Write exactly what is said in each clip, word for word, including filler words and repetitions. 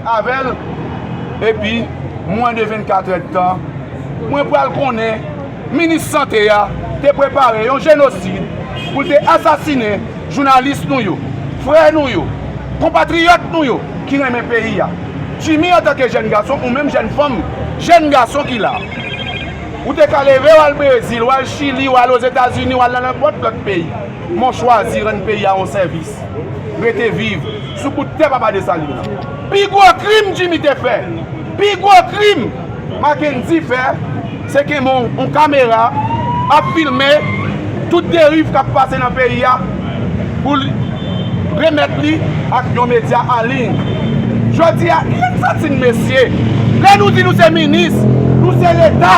Avè l, epi, mwens de vennkatrè d tan, mwen pral konnen minis sante a te prepare yon jenosid pou l te asasinen jounalis nou yo, frè nou yo, konpatriyòt nou yo ki renmen peyi a. Jimmy, antanke jèn gason, ou menm jèn fanm, jèn gason ki la, ou te ka leve w al Brezil, w al Chili, w al Ozetazini, w al nan nenpòt lòt peyi. Men w chwazi rann peyi a yon sèvis. Rete viv sou bout tè Papa Desalin nan. Pi gwo krim Jimmy te fè, pi gwo krim Mackendy fè, se kenbe yon, yon kamera ap filme tout deriv k ap pase nan peyi a pou l remèt li ak yon medya an liy. Jodi a, kijan n santi n, mesye? Lè nou di nou se minis, nou se Leta,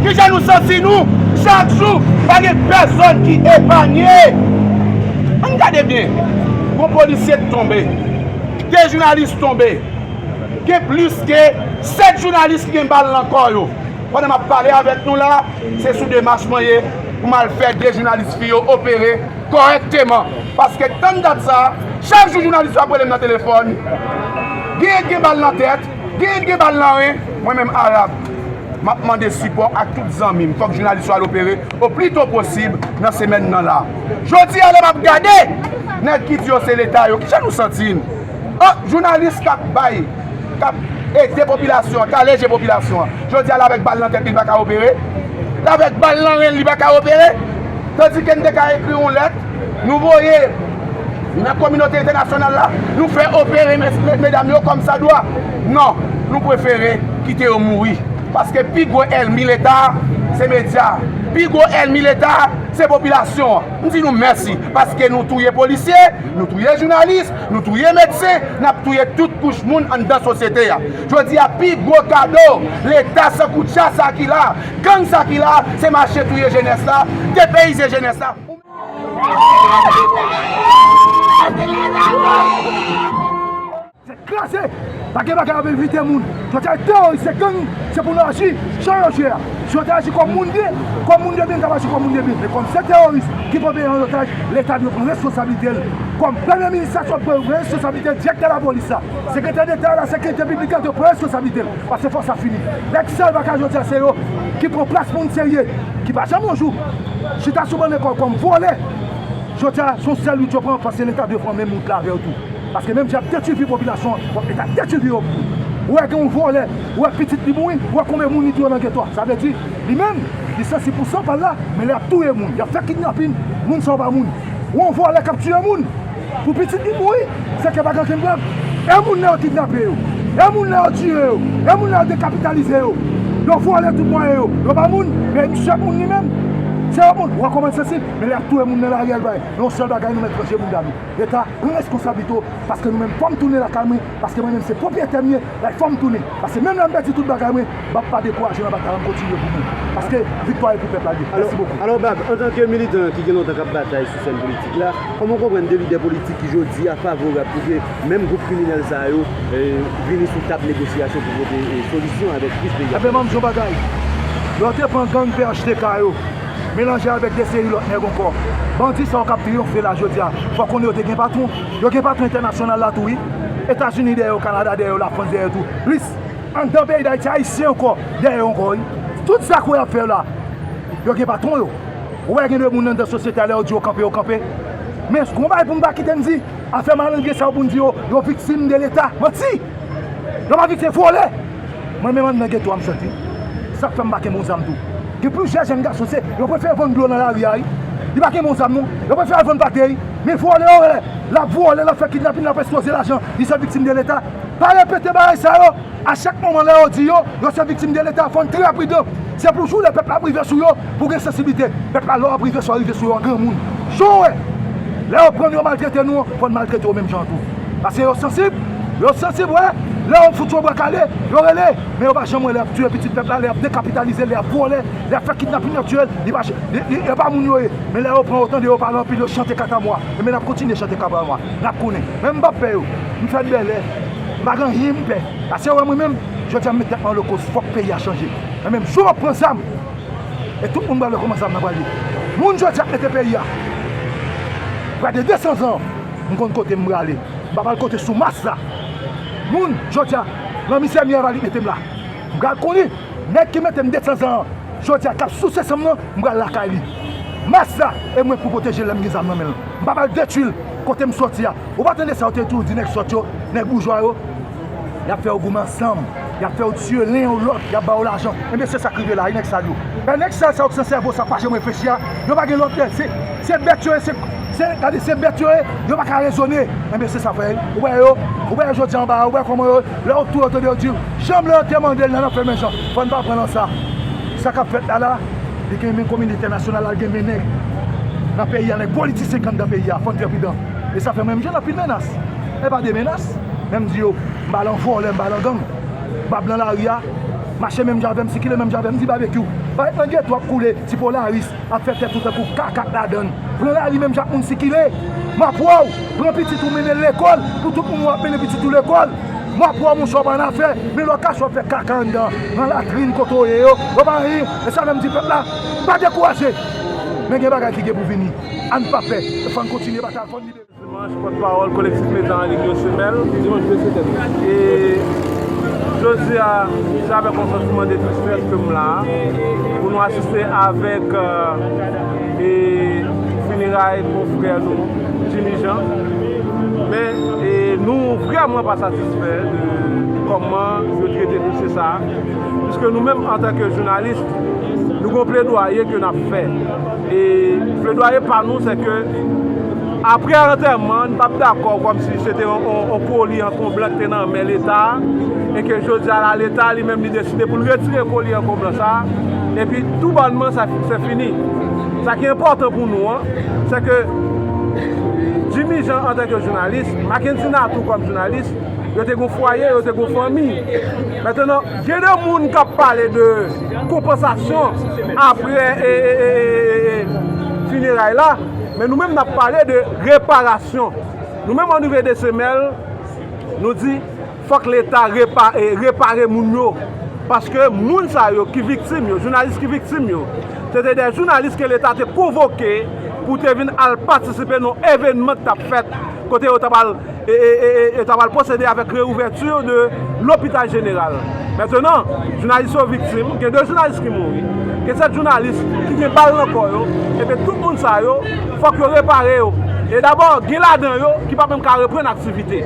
kijan nou santi nou? Chak jou, pa gen pèsonn ki epanye. Ann gade byen, yon polisye tonbe, de jounalis tonbe, gen plis ke sèt jounalis ki gen bal nan kò yo. Pandan m ap pale avèk nou la, se sou demach mwen ye pou m al fè de jounalis fi yo opere kòrèkteman. Paske tann dat sa, chak jou jounalis yo ap rele m nan telefòn, genyen gen bal nan tèt, genyen gen bal nan ren, mwen menm Arab. M ap mande sipò ak tout zanmi m. Fòk jounalis yo al opere o pli to posib nan semèn nan la. Jodi a, lè m ap gade nèg ki di yo se Leta yo, kijan nou santi n? An, jounalis k ap bay, k ap ede popilasyon an, k aleje popilasyon an. Jodi a, l avèk bal nan tèt li, li pa ka opere. L avèk bal nan ren li, li pa ka opere. Tandike n te ka ekri yon lèt, nou voye nan kominote entènasyonal la, nou fè opere mes-, mes-, medam yo kòmsadwa. Non, nou prefere kite yo mouri. Paske pi gwo ènmi Leta a, se medya. Pi gwo ènmi Leta a, se popilasyon an. M di nou mèsi, paske nou touye polisye, nou touye jounalis, nou touye medsen, n ap touye tout kouch moun anndan sosyete a. Jodi a, pi gwo kado Leta sankoutcha sa ki la, gang sa ki la, se mache touye jenès la, depeyize jenès la. Se kraze! Pa gen bagay ap evite moun. Si yo te teworis se gang, se pou nou aji jan yo aji a. Si yo te aji kòm moun byen, kòm moun de byen, yo t ap aji kòm moun de byen. Men kòm se teworis ki pran peyi an otaj, Leta dwe pran responsablite l. Kòm Premye Minis la sot pran responsablite l, Direktè Lapolis la, Sekretè Deta a la Sekirite Piblik la dwe pran responsablite l. Paske fòs la fini. Nèg sèl bagay jodi a se yo ki pran plas moun serye, ki pa janm yon jou chita sou ban lekòl kòm vòlè. Jodi a, se yon sèl wout yo pran, paske Leta dwe pran menm wout la avè yo tou. Paske menm jan y ap detwi vi popilasyon an, fòk Leta detwi vi yo. Ou wè gen yon vòlè, ou wè pitit li mouri, ou wè konbyen moun li touye nan geto a. Sa vle di, li menm, li sansib pou san pa l la, men lè y ap touye moun, y ap fè kidnapin, moun sa yo pa moun. Ou wè yon vòlè k ap tiye moun, pou pitit li mouri, se ke pa gen okenn prèv. E moun nan yo kidnape yo, e moun nan yo tiye yo, e moun nan yo dekapitalize yo, yo vòlè tout mwayen yo, yo pa moun, men misye moun li menm, se yon moun, ou wè kòman l sansib, men lè y ap touye moun nan lari a, l bay. Yon sèl bagay nou mèt ranje bounda nou. Leta, pran reskonsablite w, paske nou menm, fò m tounen lakay mwen, paske mwen menm se pwopyetè m ye, lè fò m tounen. Paske menm lè m pèdi tout bagay mwen, m ap pa dekouraje nan batay la, m kontinye pou mwen. Paske viktwa e pou pèp la l ye. Mèsi bokou. Alò, Bab, antanke militan ki gen lontan k ap batay sou sèn politik la, kòman w konprann de lidè politik ki jodi a favorab pou ke menm gwoup kriminèl sa yo, eh, vini sou tab negosyasyon pou pote, eh, solisyon avèk kris peyi a? Enben, ban m di w yon bagay. Lè w te pran gang P H T K yo, melanje avèk de seri lòt nèg ankò. Bandi sa yo k ap triyonfe la jodi a, fò w konnen yo te gen patwon. Yo gen patwon entènasyonal la tou, wi. Etazini dèyè yo, Kanada dèyè yo, Lafrans dèyè yo tou. Plis, anndan peyi Dayiti, Ayisyen ankò dèyè yo ankò, wi. Tout zak w wè y ap fè yo la, yo gen patwon yo. Ou wè gen de moun anndan sosyete a, lè yo di yo kanpe, yo kanpe. Men, gon bagay pou m pa kite m di, afè malendren sa yo pou n di yo, yo viktim de Leta. Manti! Yo pa viktim, vòlè! Mwen menm anndan geto a m sot wi. Sa k fè m pa kenbe yon zam tou. Gen plizyè jèn gason se, yo prefere vann dlo nan lari a wi. Li pa kenbe yon zam non. Yo prefere al vann pate wi. Men vòlè yo ye. L ap vòlè, l ap fè kidnapin, l ap eksploze lajan. Li se viktim de Leta. Pa repete bagay sa yo. A chak moman lè yo di yo, yo se viktim de Leta, fò n trè pridan. Se pou jou lè pèp la ap rive sou yo, pou gen sansiblite. Pèp la lè w ap rive sou, rive sou yo an granmoun. Jan w wè, lè yo pran n yo maltrete nou, fò n maltrete yo menm jan an tou. Paske yo sansib, yo sansib, wè. Lè yo fout yo bwa kale, yo rele. Men yo pa janm wè lè y ap tiye pitit pèp la, lè y ap dekapitalize, lè y ap vòlè, lè y ap fè kidnapin, y ap tiye l, li pa, li, li, yo pa moun yo ye. Men lè yo pran yo, tande yo pale anpil, yo chante katamwa. Enben n ap kontinye chante katamwa. N ap konnen. Men m p ap pè yo. M fèt bèlè. M pa gen anyen m pè. Paske wè mwen menm, jodi a m met tèt mwen an lokos, fòk peyi a chanje. Mwen menm, jou m ap pran zam, e tout moun pral wè kòman zam nan pral ye. Moun jodi a ap mete peyi a. Prè de de san zan, m konn kote m prale. M pa pral kote sou mas la. Moun, jodi a, nan misè myè a li mete m la. M pral konnen, nèg ki mete m desanzan an, jodi a, k ap souse san m nan, m pral lakay li. Mas la, e mwen k pou pwoteje l lè m gen zam nan men l. M pa pral detwi l kote m soti a. Ou pa tande sa yo te toujou di nèg sòt yo, nèg boujwa yo? Y ap fè yo goumen ansanm. Y ap fè yo tiye len yon lòt. Y ap ba yo lajan. Enben, se sa k rive la, wi, nèg sal yo. Lè nèg sal sa yo k san sèvo sa pa janm reflechi a, yo pa gen lòt, se, se bèt yo ye, se, se, gade, se bèt yo ye, yo pa ka rezone. Enben, se sa, frè. Ou wè yo, ou wè yo jodi a anba a, ou wè kòman yo, lè yo tou yo tande yo di, jan blan yo te mande l nan, nan fè men jan. Fò n pa pran nan sa. Sa k ap fèt la, la, li gen men kominote entènasyonal la, li gen men nèg nan peyi a, nèg politisyen k anndan peyi a, fò n trè pridan. E sa fè mwen menm, jwenn anpil menas. E pa de menas, men m di yo, m pa nan vòlè, m pa nan gang. M pa blan lari a, mache menm jan avè m, sikile menm jan avè m, di Babekyou. Pa ret nan geto ap koule, ti Polaris, ap fè tèt ou tankou kaka k ladann. Pran lari menm jan ak moun sikile. M ap wè w, pran pitit ou mennen l lekòl, pou tout moun wè w ap mennen pitit ou lekòl. M ap wè w, monchè, w pa nan afè, men lè w kache w ap fè kaka anndan, nan latrin kote w ye yo, w pa anyen. E sa menm di pèp la, pa dekouraje. Men gen bagay ki gen pou vini. Ann pa pè, fò n kontinye batay, fò n libere. Dimanche, pòtpawòl Kolektif Medya an Liy yo, Semèl. Dimanche, mesye, tèt. E jodi a, se avèk yon santiman de tristès ke m la a, pou nou asiste avèk, euh, e fineray konfrè nou, Jimmy Jean. Men, e nou vrèman pa satisfè de kòman yo trete dosye sa a. Piske nou menm, antanke jounalis, nou gen yon pledwaye ke n ap fè. E pledwaye pa nou, se ke apre antèman, n p ap dakò kòmsi se te yon, yon, yon koli ankonblan ki te nan men Leta a, e ke jodi a la, Leta li menm li deside pou l retire koli ankonblan sa a, epi toubònman, sa, se fini. Sa ki enpòtan pou nou an, se ke Jimmy Jean antanke jounalis, Mackendy Natou kòm jounalis, yo te gon fwaye, yo te gon fanmi. Mentnan, gen de moun k ap pale de konpansasyon apre, e, e, e, e, e, fineray la, men nou menm n ap pale de reparasyon. Nou menm, o nivo de Semèl, nou di, fòk Leta repa-, e, repare moun yo. Paske moun sa yo ki viktim yo, jounalis ki viktim yo, se te de jounalis ke Leta te konvoke pou te vin al patisipe nan yon evènman ki t ap fèt, kote yo t ap al, e, e, e, e, yo t ap al pwosede avèk reouvèti de lopital jeneral. Mentnan, jounalis yo viktim, gen de jounalis ki mouri, gen sèt jounalis ki gen bal nan kò yo, epi tout moun sa yo, fòk yo repare yo. E dabò, gen ladan yo ki pa menm ka reprann aktivite.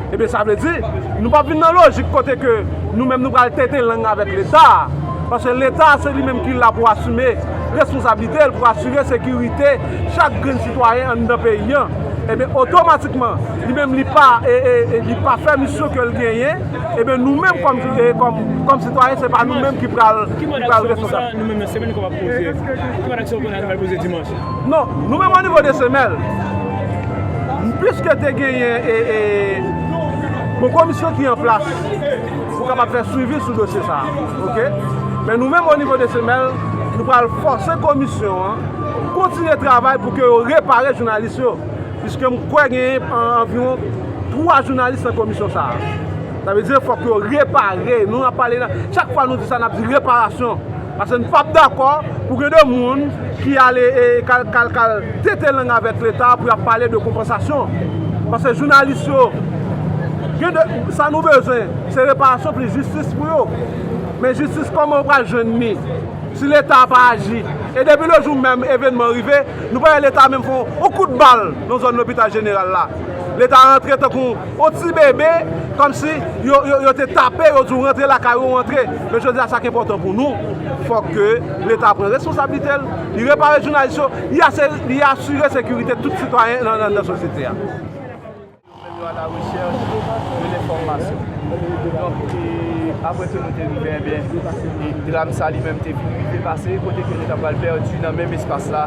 Ebyen, sa vle di, nou p ap vin nan lojik kote ke nou menm nou pral tete lang avèk Leta a. Paske Leta a se li menm ki la pou asime responsablite l, pou asire sekirite chak grenn sitwayen anndan peyi an. Ebyen, otomatikman, li menm li pa, e, e, e, li pa fè misyon ke l genyen. Ebyen, nou menm kòm, e, kòm, kòm sitwayen, se pa nou menm ki pral, ki pral responsab. Ki manda aksyon nou menm nan Semèl nou kapab poze? Ki manda aksyon nou pral poze Dimanch? Non, nou menm o nivo de Semèl, piske te genyen, e, e, bon, komisyon ki an plas pou kapab fè swivi sou dosye sa a, oke? Men nou menm o nivo de Semèl, nou pral fòse komisyon an kontinye travay pou ke yo repare jounalis yo, piske m kwè genyen an-, anviwon twa jounalis nan komisyon sa a. Sa vle di, fòk yo repare. Nou ap pale la, chak fwa nou di sa, n ap di reparasyon. Paske n p ap dakò pou gen de moun ki ale, e, k al, k al, k al tete lang avèk Leta pou y ap pale de konpansasyon. Paske jounalis yo, gen de, sa nou bezwen, se reparasyon plis jistis pou yo. Men jistis, kòman yo pral jwenn li? Si Leta pa aji. E depi le jou menm evènman rive, nou pa wè Leta menm fè yon kout bal nan zòn lopital jeneral la. Leta rantre tankou yon ti bebe, kòmsi yo, yo, yo te tape, yo di w rantre lakay ou, rantre. Men jodi a, sa k enpòtan pou nou, fòk ke Leta pran responsablite l, li repare jounalis yo, li ase-, li asire sekirite tout sitwayen nan, nan, nan sosyete a. Yo menm yo a la rechèch de lenfòmasyon. Donk, e, apre ke nou te rive, ebyen, e, dram sa li menm te vin rive pase, kote ke nou ta pral pèdi nan menm espas la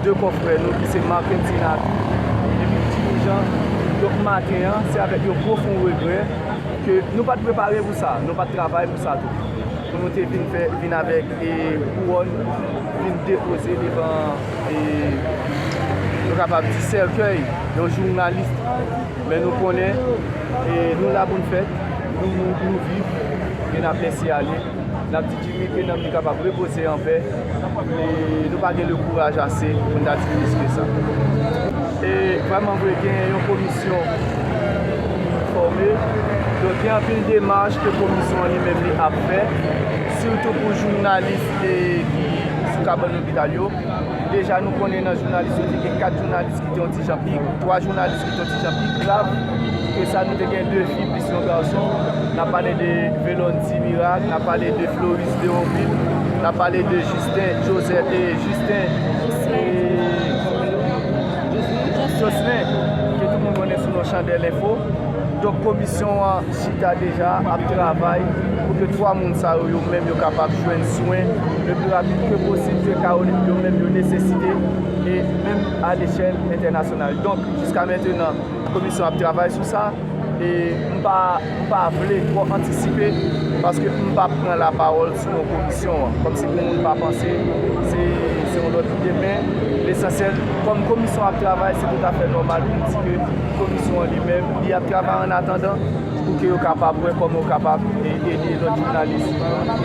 de kò frè nou ki se Marc Entina epi Jimmy Jean. Donk, maten an, se avèk yon pwofon regrè ke nou pa t prepare pou sa, nou pa t travay pou sa tou. Pou nou te vin fè, vin avèk, e, kouwòn, vin depoze devan, e, nou kapab di, sèkèy yon jounalis. Men nou konnen, e, nou la pou n fèt, nou, nou, nou viv, e n ap lèse ale. N ap di Jimmy ke nanm li kapab repoze anpè, e nou pa gen le kouraj ase pou n ta di plis ke sa. E vrèman vre, gen yon komisyon Fòme. Donk, gen anpil demach ke komisyon an li menm li ap fè, sitou pou jounalis e ki sou kabann lopital yo. Deja, nou konnen nan jounalis yo, te gen kat jounalis ki te yon ti jan pi, twa jounalis ki te yon ti jan pi grav ke sa. Nou te gen de fi plis yon gason. N ap pale de Velonti Mirak, n ap pale de Floris Deronvil, n ap pale de Justin Joseph e Justin e Jocelyn, ke tout moun konnen sou non Chandèl Enfo. Donk, komisyon an chita deja, ap travay pou ke twa moun sa yo, yo menm, yo kapab jwenn swen le pli rapid ke posib ke Kawolin yo menm yo nesesite, e menm a lechèl entènasyonal. Donk, jiska mentenan, komisyon ap travay sou sa, e m pa, m pa vle twò antisipe, paske m p ap pran lapawòl sou yon komisyon an. Kòmsi pou moun pa panse se, se yon lòt ide, men lesansyèl, kòm komisyon ap travay, se toutafè nòmal pou m di ke komisyon an li menm, li ap travay annatandan pou ke yo kapab wè kòman yo kapab e-, ede lòt jounalis ki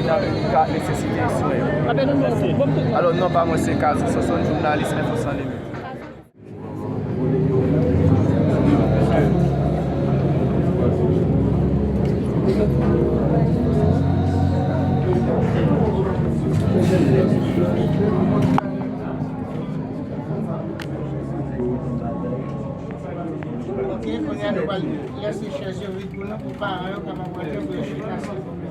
nan, ki ka nesesite swen yo. Alò, non pa mwen se Kazou Sonsonn, jounalis Enfo San Limit. Ok, kounye a nou pral lèse chèz yo vid pou nou, pou paran yo kapab rantre pou yo chita, silvouplè.